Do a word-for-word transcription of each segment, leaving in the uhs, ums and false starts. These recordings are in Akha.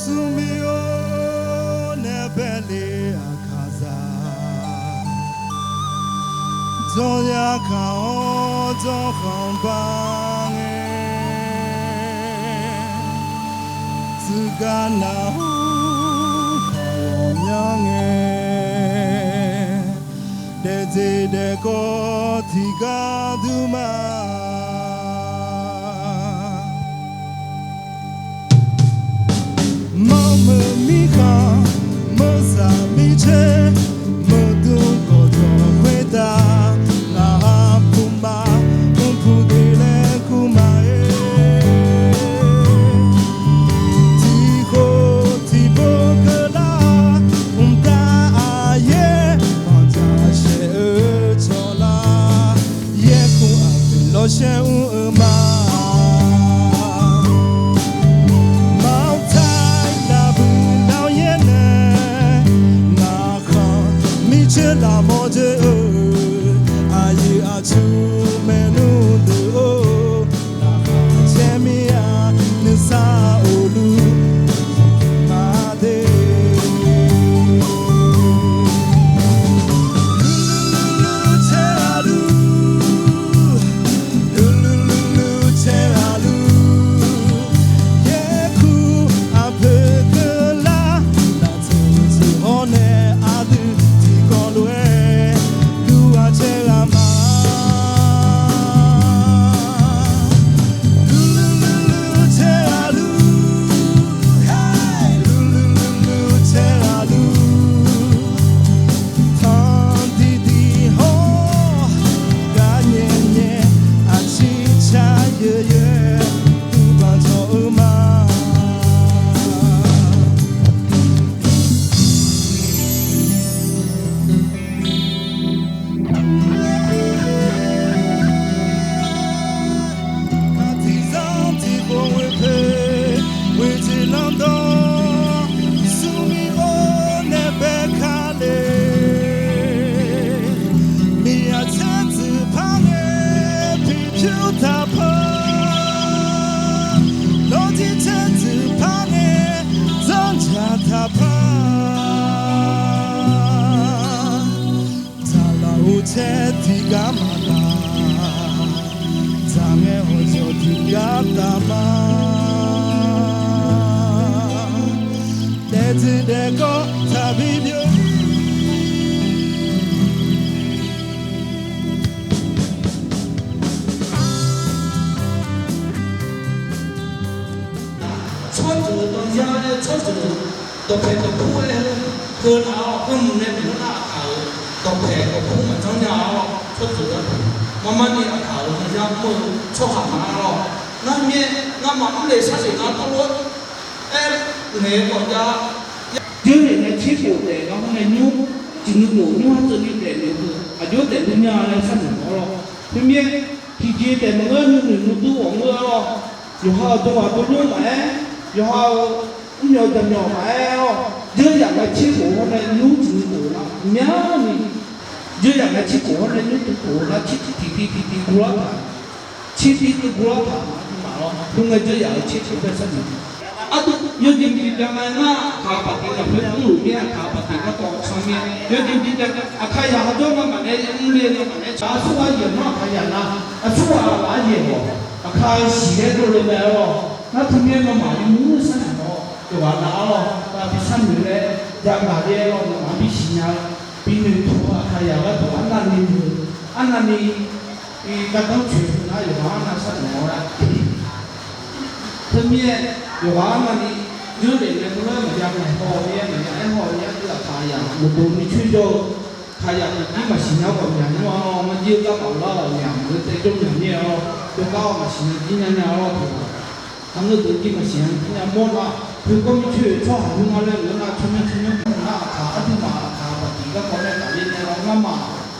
Smrmir-or nae bae le aqkaqzaq, dzawr yarkaq-awr dzawrkhanq bar ngae, tsuif gar nav-awr khanqlanq myanr ngae, daefdzeq daefkawv tiqgar dur ma. Manrmeuq mirkhanq, meursaq mircoer, meuqdm gawqjawq khoertav, ngaq ha puq ma, mrpuq deuq laer kur ma-aer. Tiqkhof tiqbo keuvlar, mqtav aqyaer banqdzaq shaeq-eu cawqlar, yaerkuq aqpoeq lawrshaer mr-eu ma. Maqtav navbuq lar yaer nae, ngaq khanq mircoer lafmawr dzoer-eu, aqyuif aqtsu maernmr deuq-or, laqkhaq caer mir-a, nuisar of luf ma de. Lulululu caer ghaq luf, lulululu caer ghaq luf, yaerkuq aqpoeq keuvlar, laftseuq tseuq hawr nae aqdui tiqkawv lof-aer, luf ghaq caer ghaq ma. Lulululu caer ghaq luf, lulululu caer ghaq luf, tanqdiqdiq hawr, gar nyae nyae, aqcir car yoeq yoeq, duqbanq cawq-eu ma. Kaqtiq zanr tiqkhof ghoe poeq, ghoe jeq lanrdawr, smrmir-or nae bae ka le. Miqyaq caerdzuiq par ngae, piqpyur taqpar, lawrjir caerdzuiq par ngae, zanrjaq taqpar, dzaqlaf-eu caer tiqgar maqdaq, dzaq ngae hawqjawq tiqgar taf ma. Daefdzeq daefkawv taqbi byov-ir. Tsawrjeuq-eu danzar aer, tsawrjeuq dawqpaeq dawqpur aer, heu nar-awr, heu mq nae mq nar aqkaq-euq dawqpaeq dawqpur maqjanr nya-awr, tsawrjeuq-a, marmarni aqkaq-euq danzar mr-eu tsawrhaq nar-awr, ngar mir-aer ngamaf mr le sharle nar tawrlof-aer, aer ngaeq-eu mawf jav-a. Dzeurlef nae tser khof taef gar hawr nae nymr, tiq nui khof nymr har tseuv ni taef noeq-eu, aqjox taef dur nya laer sharnoeq-awr lawr. Khoermirnae, tiqjeq taef maqngeur, nuinoeq nuidur ghawq ngeur-awr lawr. Yawqha-euq dawq ghaq dawq lor maqaer, yawqha-euq mrmyawq jaqmyawq maqaer-awr, dzeurlef nae tser khof hawr nae nymr tiq nui khof nar myani, dzeurlef nae tser khof hawr nae nymr tiq khof nar tser tiq tiq tiq tiq tiq guvlar taq, tser tiq tiq guvlar taq maqaer, khoerngae dzeurlef-euq tser khof bae sharnoeq Aqdui yawjeq jeq jav ngae nar, aqkaq paqtiq lafkhoer mrluf mir-aer, aqkaq paqtiq garkawv can mir-aer, yawjeq jeq jav, aqkaq yaq hajawr ngamaf nae mrle ngamaf nae tsaq-a. Aqsurghaq yaeq nar aqkaq yaq nav, aqsurghaq ghaq yaeq-awq, aqkaq siq-aer dovle mae-awr, nar teumirnae ngamaf yawmuiq-anr sharnoeq-awr, yawqghaq nav-awr, aqkaq bi sharnoeq laer, yagaq le-aer lawr ngamaf-anr bi siqnya-eu, bi noeqtmq-eu aqkaq yaq gharduq arnavni muiq-eu, arnavni gardanr tsoeq-eu nar yawqghaq arnav sharnoeq-awr laer. Teumirnae yawqghaq arnavni dzeurlef nae meulof-aer maqya ngaeqhaw-awq mir-aer, maqya aerhaw-awq mir-aer, aqkaq yaq maqdov mircoer jawr-eu, aqkaq yaq maqjir maqsiq nya-awr ghawqmyaq nymr-anr lawr, marjir-eu gar maqlar-awq, myaq meuq-eu taef jawr myaq mir-aer lawr, jawrgar-awr maqsiq nya jir nya nya lawr, teughaq aqngeur deuq jir maqsiq nya jir nya mawr nar, khoergar mircoer-euq tsawrhaq nymr-anr laer meuq-eu nar, tsawrmyanr tsawrmyanr mr-eu nar, aqkaq aqduimaf aqkaq paqtiq garkawv nae tafler nae lawr ngar ma.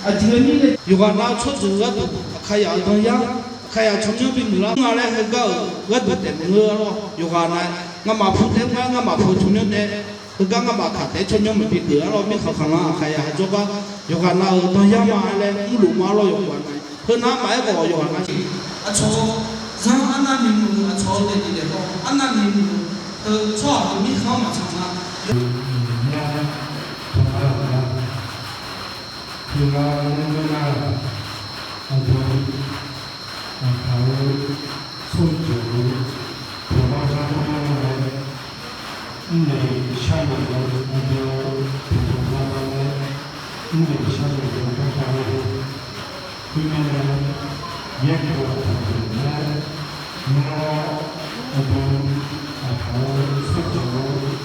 Aqjeq-eu mirnae yawqghaq nav-eu tsawrjeuq gharduq aqkaq yaq-euq danyar, aqkaq yaq tsawrmyanr bimuiq lar nga laer heugar-euq gharduq taef maqngeur-a lawr. Yawqghaq nav ngamaf pu taef-aer ngar ngamaf pu tsawrmyanr taef, heugar ngamaf kaq taef-aer tsawrmyanr maqbi geuf-a lawr. Mirkhanq khanqlan aqkaq yaq hajawr gar yawqghaq nav-euq danyar ma laer mrluf ma lawr. Yawqghaq nav heunav maqaer khawf yawqghaq nav-iq aqcawq zanr arnavni muiq-eu, aqcawq-eu daefni daefkawv arnavni muiq-eu Tsawrhaq-euq mirkhanq-anr maqtsaq nar, yawnyar tawqgar-euq gar, tiqghaq-eu nymr nar, aqdui aqkaq-eu tsawrjeuq-eu teugar lar-awr nae, mrnaeq sharnoeq-eu aqdui tiqpov lar-awr nae, mrnaeq sharnoeq-eu garkawv-a, khoermirnae, yaerkeuv taqdeuq laer, nawr aqdui aqkaq-eu tsawrjeuq-eu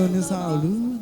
nuisar-euq lur.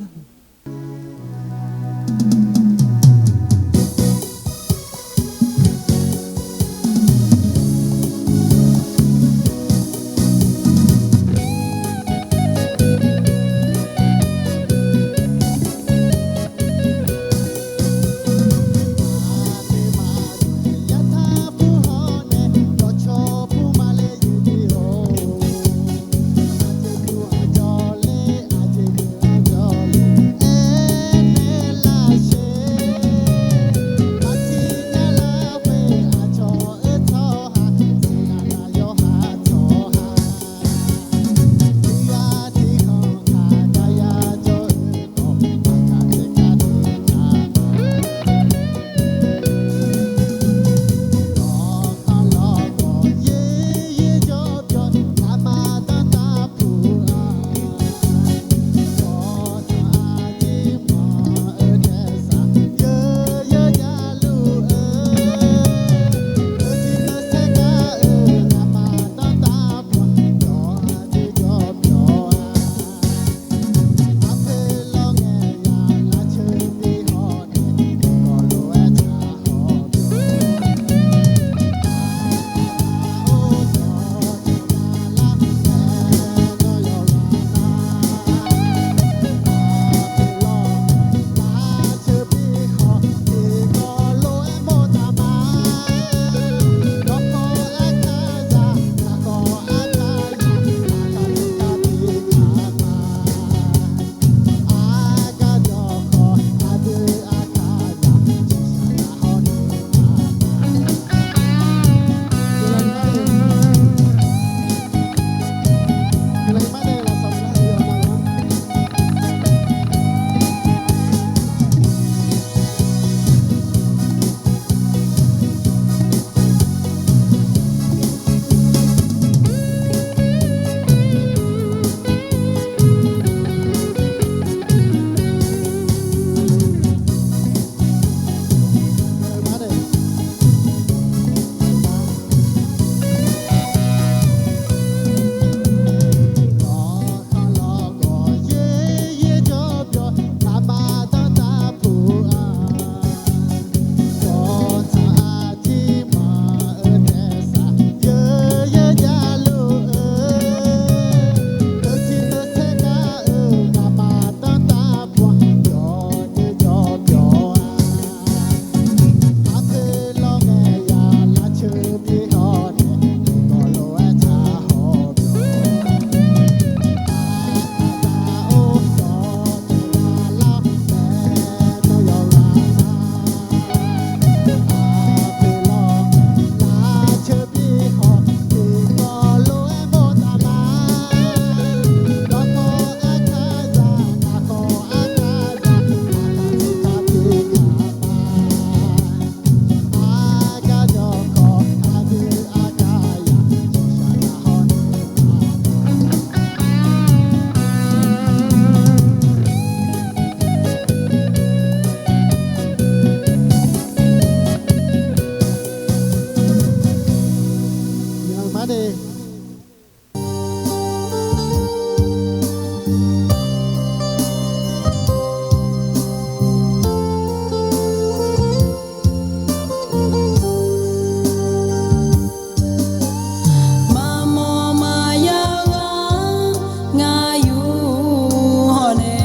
Maqmawf maqya ghaq ngar yur-awr nae,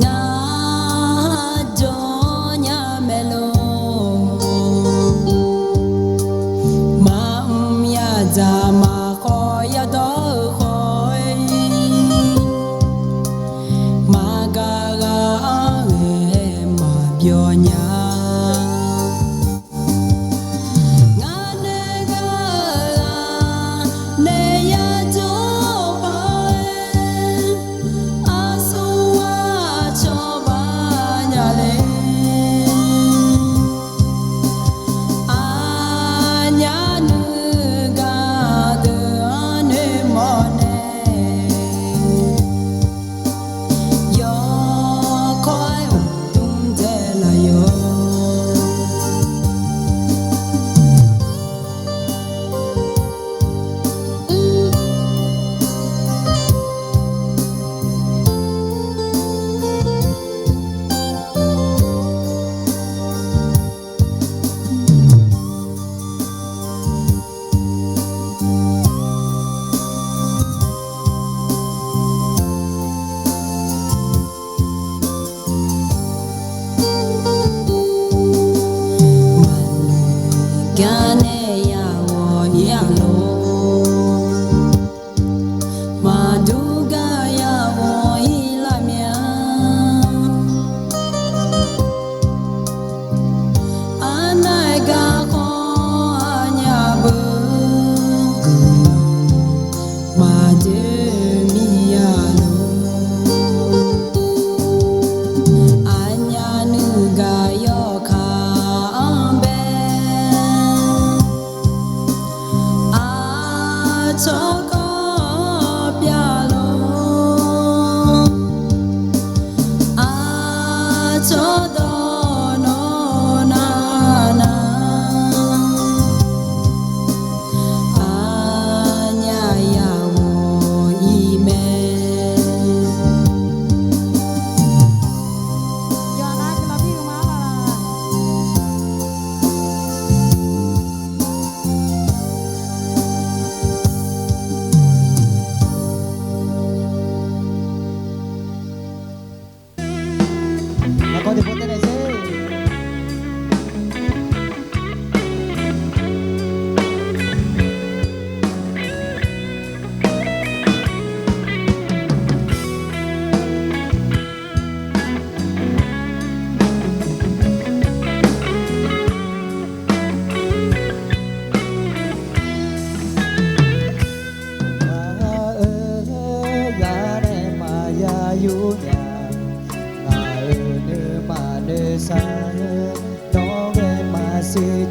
ngar jawr nya mae lor. Maqmr ya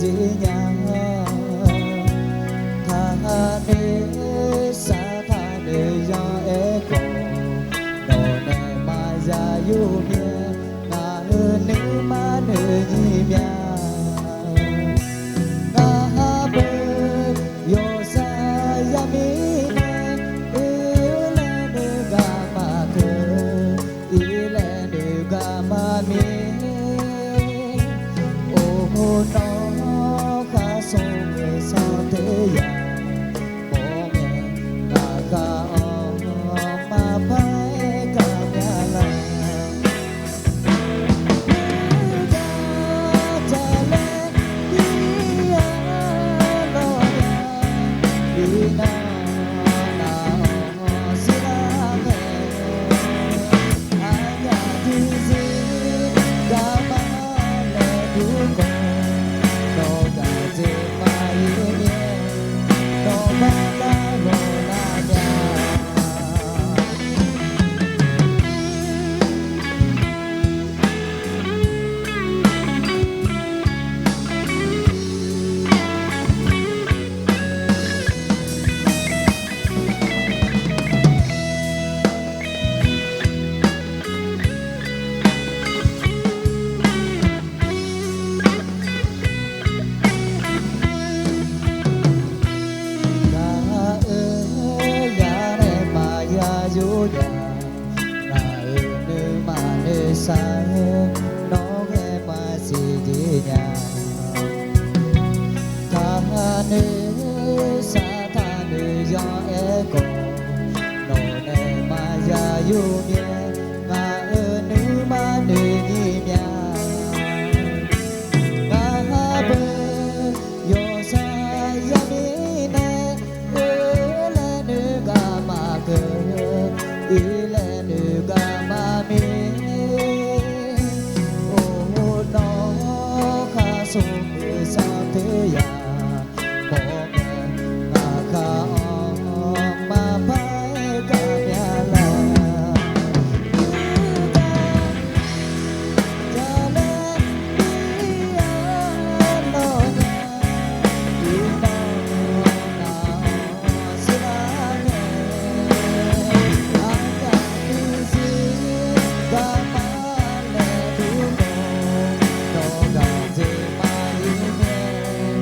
jeq nya. Taqnoeq sar taqnoeq yanr-aer khawf, nawq nae maqya yur myaer, ngaq-euq nuima noeq nyiq mya. Ngaq ha beu yawqzaq yamirnae, oer laer noeq gaq maqkeuv, ir laer noeq gaq maqmir. Or nawr khar smr-eu sanr teryaq, mawr ngae ngaq khar-anr maqpar-aer gaq mya la. Nuigar jalaer ir-awr lawr ya, iqnan naq-awq shirlar ngae, aqnyaf tiqzir garma laer dur khawf, nawq gaq dzaeq maqir myaer, nawq bar lar ghawq lar mya. Gaq-eu yar nae maqya yur nya, ngaq-euq nuima noeqshaq-aer nawr ghae maqsiq jeq nya. Taqnoeq sar taqnoeq yanr-aer khawf, nawq nae maqya yur myaer, ngaq-euq nuima noeq nyiq mya. Ngaq ha beu yawqzaq yamirnae, oer laer noeq gaq maqkeuv, ir laer noeq gaq maqmir. Or nawr khar smr-eu sanr teryaq, mawr ngae ngaq khar-anr maqpar-aer gaq mya la. Nuigar jalaer ir-awr lawr ya, iqnan naq-awq shirlar ngae, aqnyaf tiqzir garma laer dur khawf, nawq gaq dzaeq maqir myaer,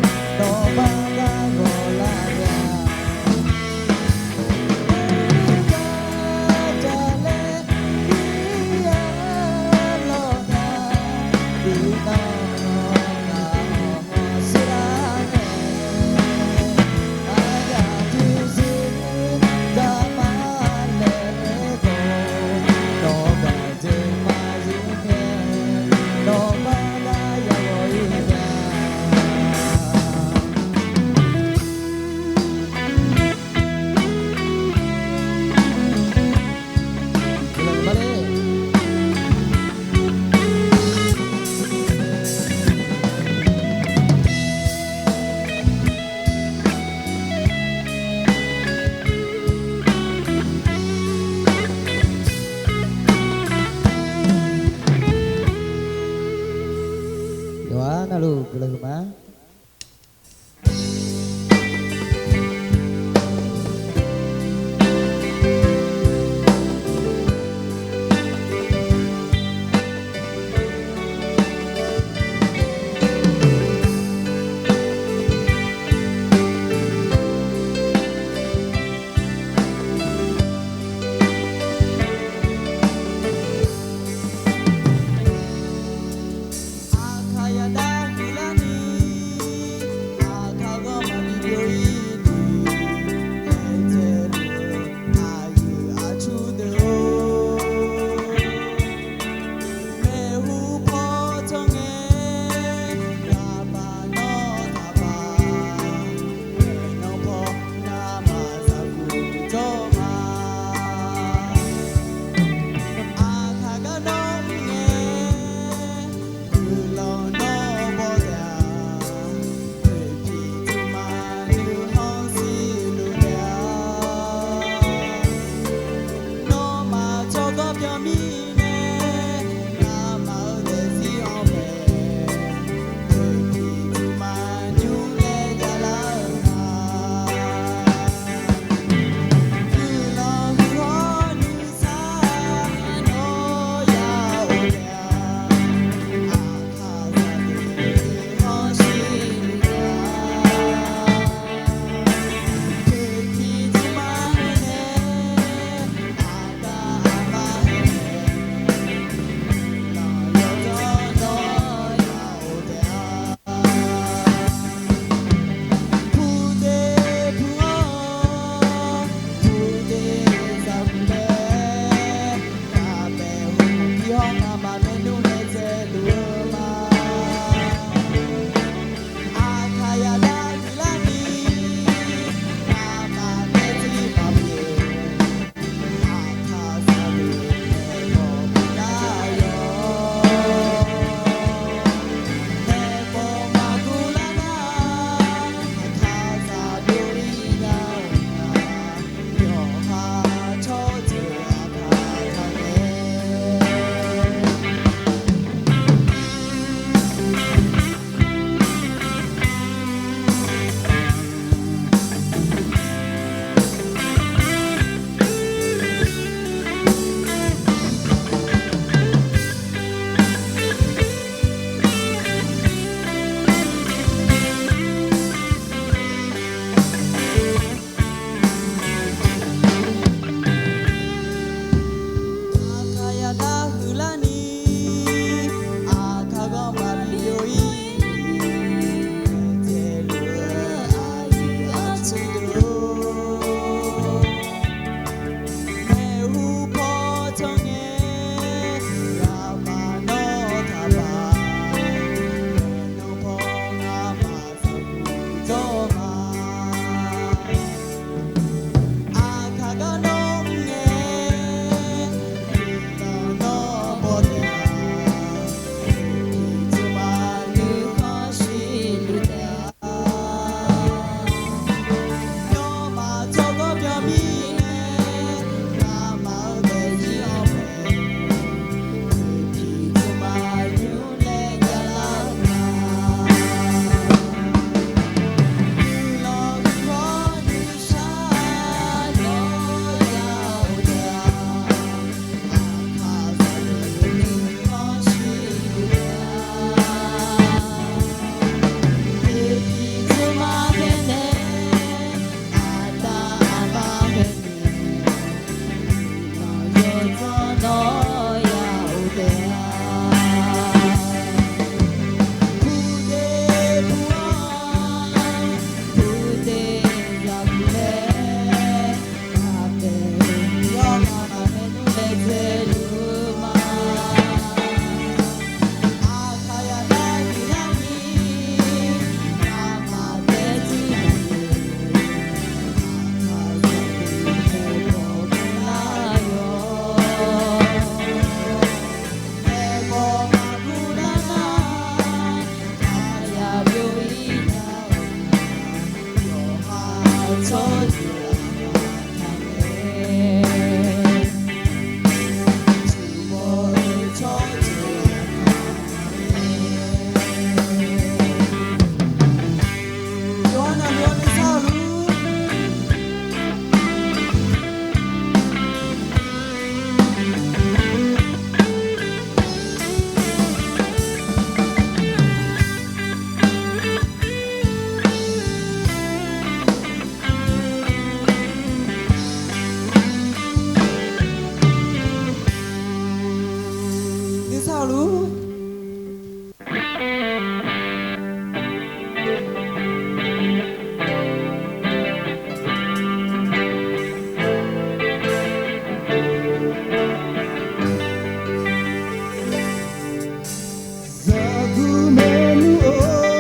Zaqguq maernmr-or,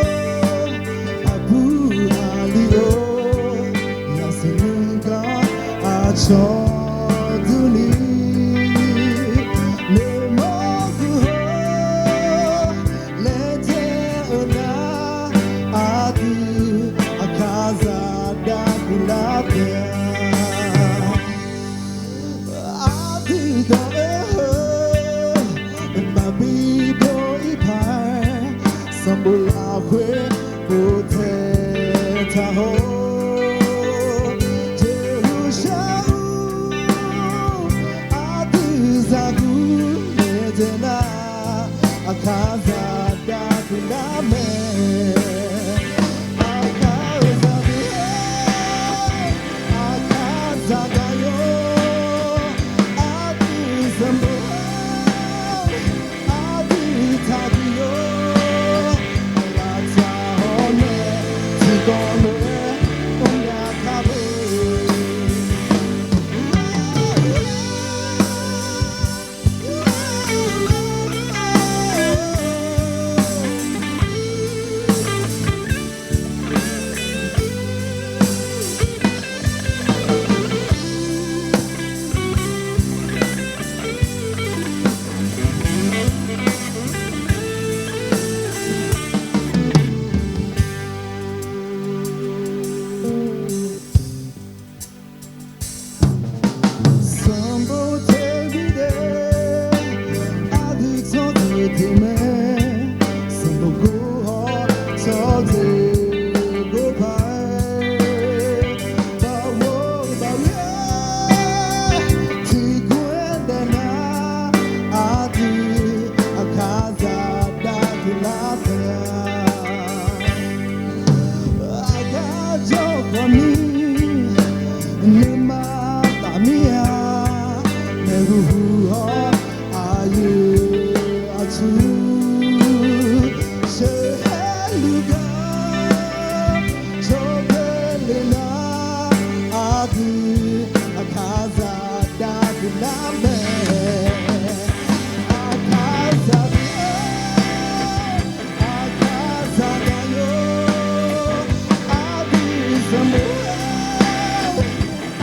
aqbur aqli-or, yaqsur nuigar aqcawq durni, noeqmawr guq-eu laejae-eu nar, aqdui aqkaqzaq dav guq lar taef-a. Aqdui dawq-eu heu maqbi dov-ir paq-aer, sanqbof lafkhoer bof taeq taq hawr-eu jeqhuq shar-eu aqdui zaqguq maeqdzae nar, aqkaqzaq dav guq lar mae. Aqkaqzaq guq-aer, aqkaqzaq gaq yawr, aqdui sanqbof-aer, aqdui taqguq yawr, aqlaf tsaq hawr nae tiqkawv lof-aer mr nya kar-eu. Sanqbof teubir dae aqdui tsawrjeuq teq mae, sanqbof gor hawr tsawrjeuq gor paq-aer, baoq-eu baoq-aer tiqguv-aer daef nar, aqdui aqkaqzaq dav guq lar taef-a. Aqgar jawr khawfni nuima taf mir-a, maeqhu huq hawr aqyuif aqtsu sheuqhaer luf gar cawba le nar, aqdui aqkaqzaq dav guq lar mae. Aqkaqzaq guq-aer, aqkaqzaq gaq yawr, aqdui sanqbof-aer,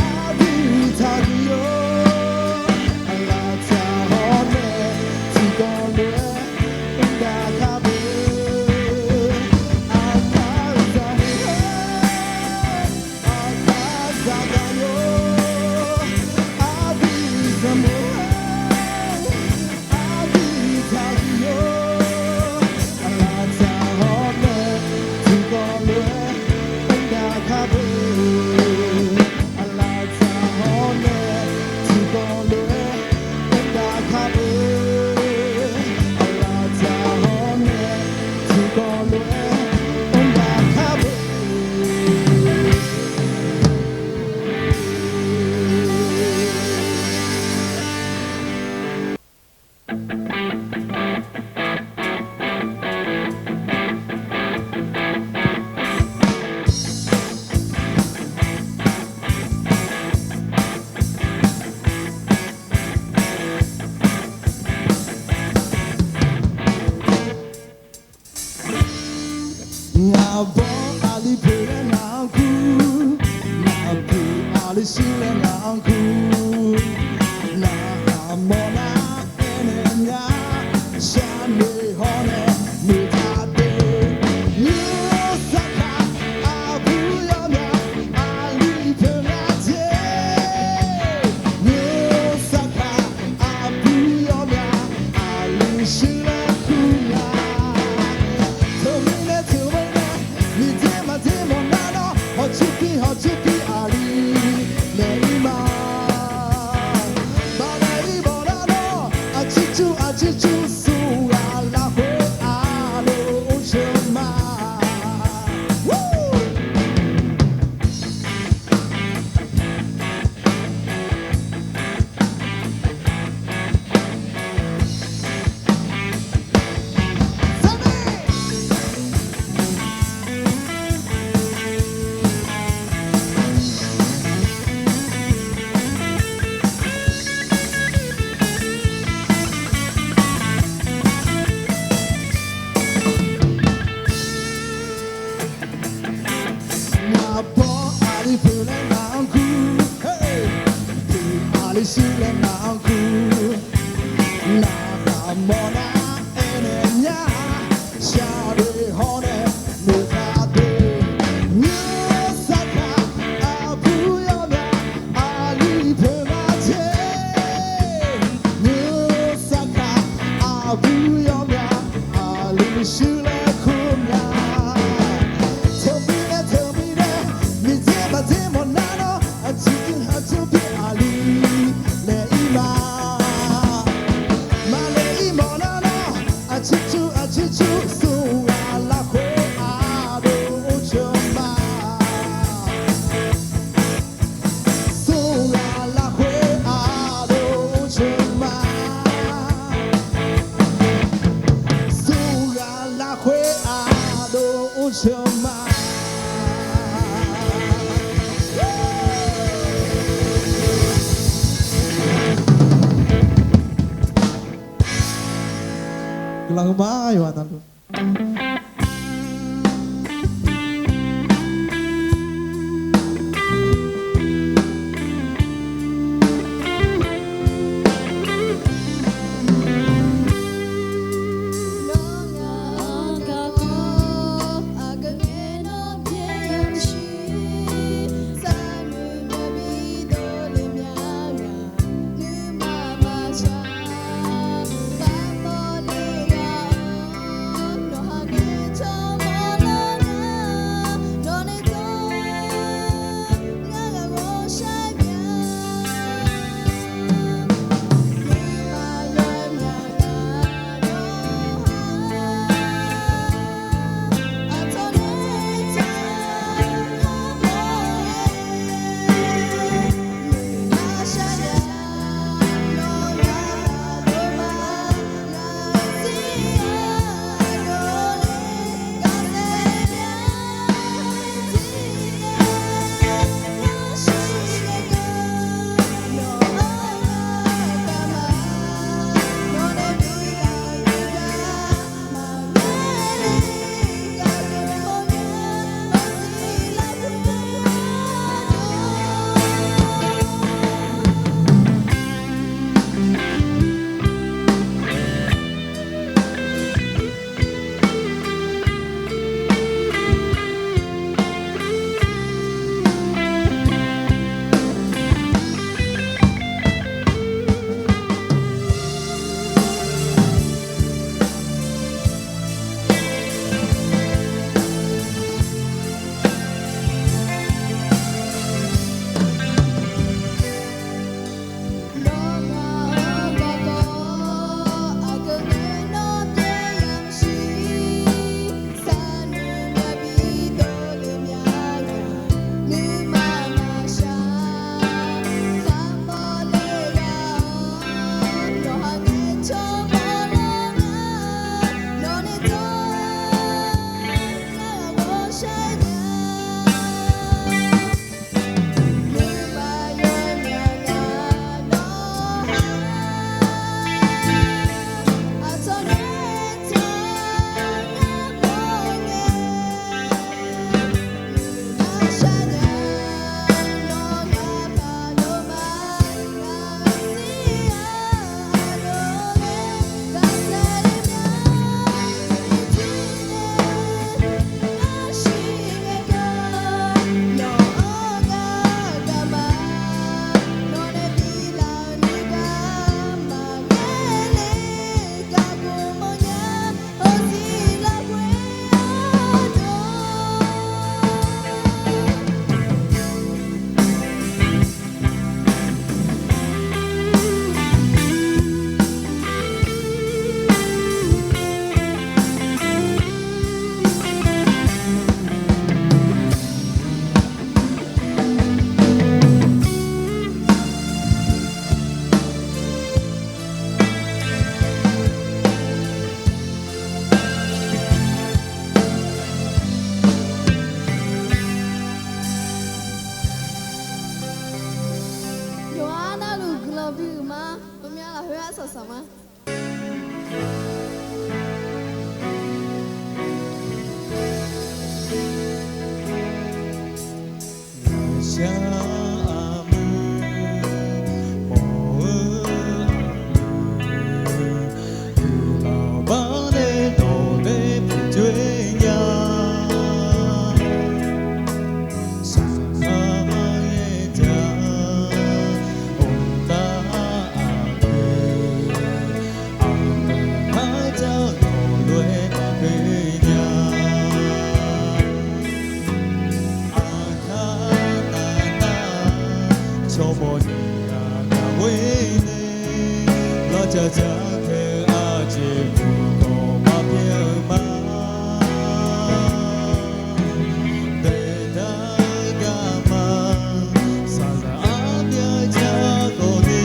aqdui taqguq yawr, aqlaf tsaq hawr nae tiqkawv lof-aer mr dav kar beu. Aqkaqzaq guq-aer, aqkaqzaq gaq yawr, aqdui sanqbof-aer, aqdui taqguq yawr, aqlaf tsaq hawr nae tiqkawv lof-aer mr dav kar beu. Aqlaf tsaq hawr nae tiqkawv lof-aer mr dav kar beu. Aqlaf tsaq hawr nae tiqkawv lof-aer mr dav kar beu. Ngaq bawr aqli poeq laer ngaq-anr kur, ngaq poeq aqli shir laer ngaq-anr kur, narhaq mawrnar aernaeq nya, sharnoeq hawr nae noeqtaq de, nuisar taq aqbur yawmyaq, aqli Miqdzer maqdzer mawfnar lawr, hawqtsuif pi hawqtsuif pi aqli laeq-ir ma. Maqlaeq-ir mawfnar lawr, aqcircuf aqcircuf smrghaq lafkhoer aqdov or ceuq ma. Ngaqbawr aqli peuq laer ngaq-anr kur, pyeuf aqli shuir laer ngaq-anr kur. Ngaqkhaq mawrnar aernaeq nya, shaqdoe hawr nae noeqkhav doe. Nymr sarkaq aqbur yawmya, aqli peuq ma jeq. Nymr sarkaq aqbur yawmya, aqli shuir laer kur mya. Teumirnae teumirnae, miqdzer maqdzer mawfnar lawr, aqcircuf aqcircuf pi aqli laeq-ir ma. Maqlaeq-ir mawfnar lawr, aqcircuf aqcircuf smrghaq lafkhoer aqdov or ceuq ma. Smrghaq lafkhoer aqdov or ceuq ma. Smrghaq lafkhoer aqdov or ceuq ma. Guiqlanq huiqma yawqha taqluf. Bi uiq ma, heumyav lafkhoer arsaq saq ma. Ngaqshaq aqmuiq, mawq-eu aqmuiq, guiqlanq bawrnae dawqmaer puq dzoer nya. Saqkaq yaer ja, mqtav aqpoeq, aqmuiq kharjav-eu dawq lof-aer maqkhoer nya. Aqkar taf nar, tsawrmawq nyiq ghaq gaq ghoer nae, larjaq jatae-eu aqjeq puqkawq maqpyaeq-eu ma. Daeqdaq-eu garma, saqlaq armyav jagawq ni,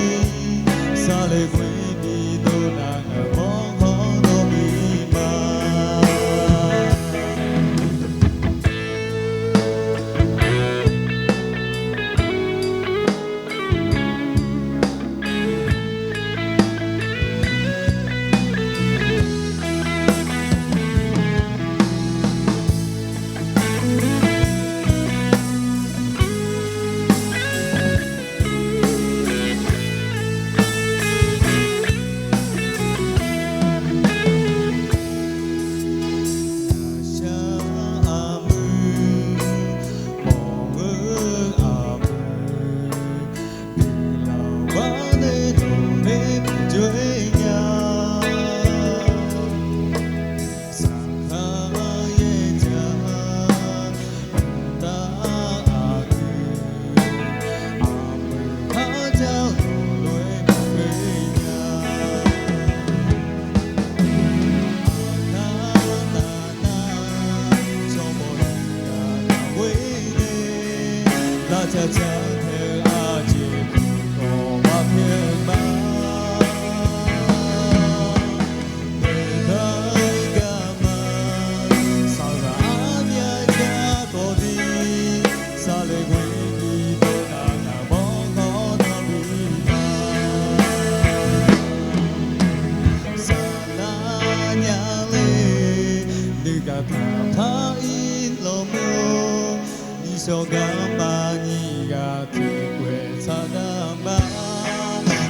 sarle ghoer bi dov nar ngaq mawrkawr dawq bi ma. Ngaqshaq aqmuiq, mawq-eu aqmuiq, guiqlanq bawrnae dawqmaer puq dzoer nya. Saqkaq yaer ja, mqtav aqpoeq, aqmuiq kharjav-eu dawq lof-aer maqkhoer nya. Aqkar taf nar, tsawrmawq nyiq ghaq gaq ghoer nae, larjaq jatae-eu aqjeq puqkawq maqpyaeq-eu ma. Daeqdaq-eu garma, saqlaq armyav jagawq ni, sarle ghoer bi dov nar ngaq mawrkawr dawq bi ma. Saqlaq nya le, nuigaq taqpar-ir lawq mur-or, nishawq garma nyiq ghaq tiqkhaeq tsaqdaq ma.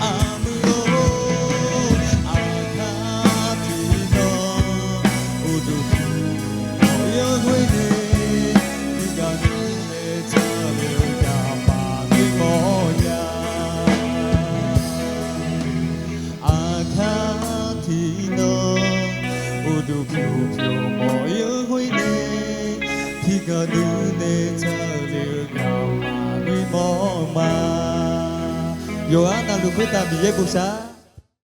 Aqmuiq-or, aqkar tiqdawq, uqduq puq mawq-ir-eu ghoer nae, nuigaq nuinae tsaqle-eu gaqma noeqmawf nya. Aqkar tiqdawq, uqduq puq pyawq mawq-ir-eu ghoer nae, tiqghaq nuinae tsaqle-eu gaqma noeqmawf ma. Yawqghaq navluf khoertav Miqyaer bosav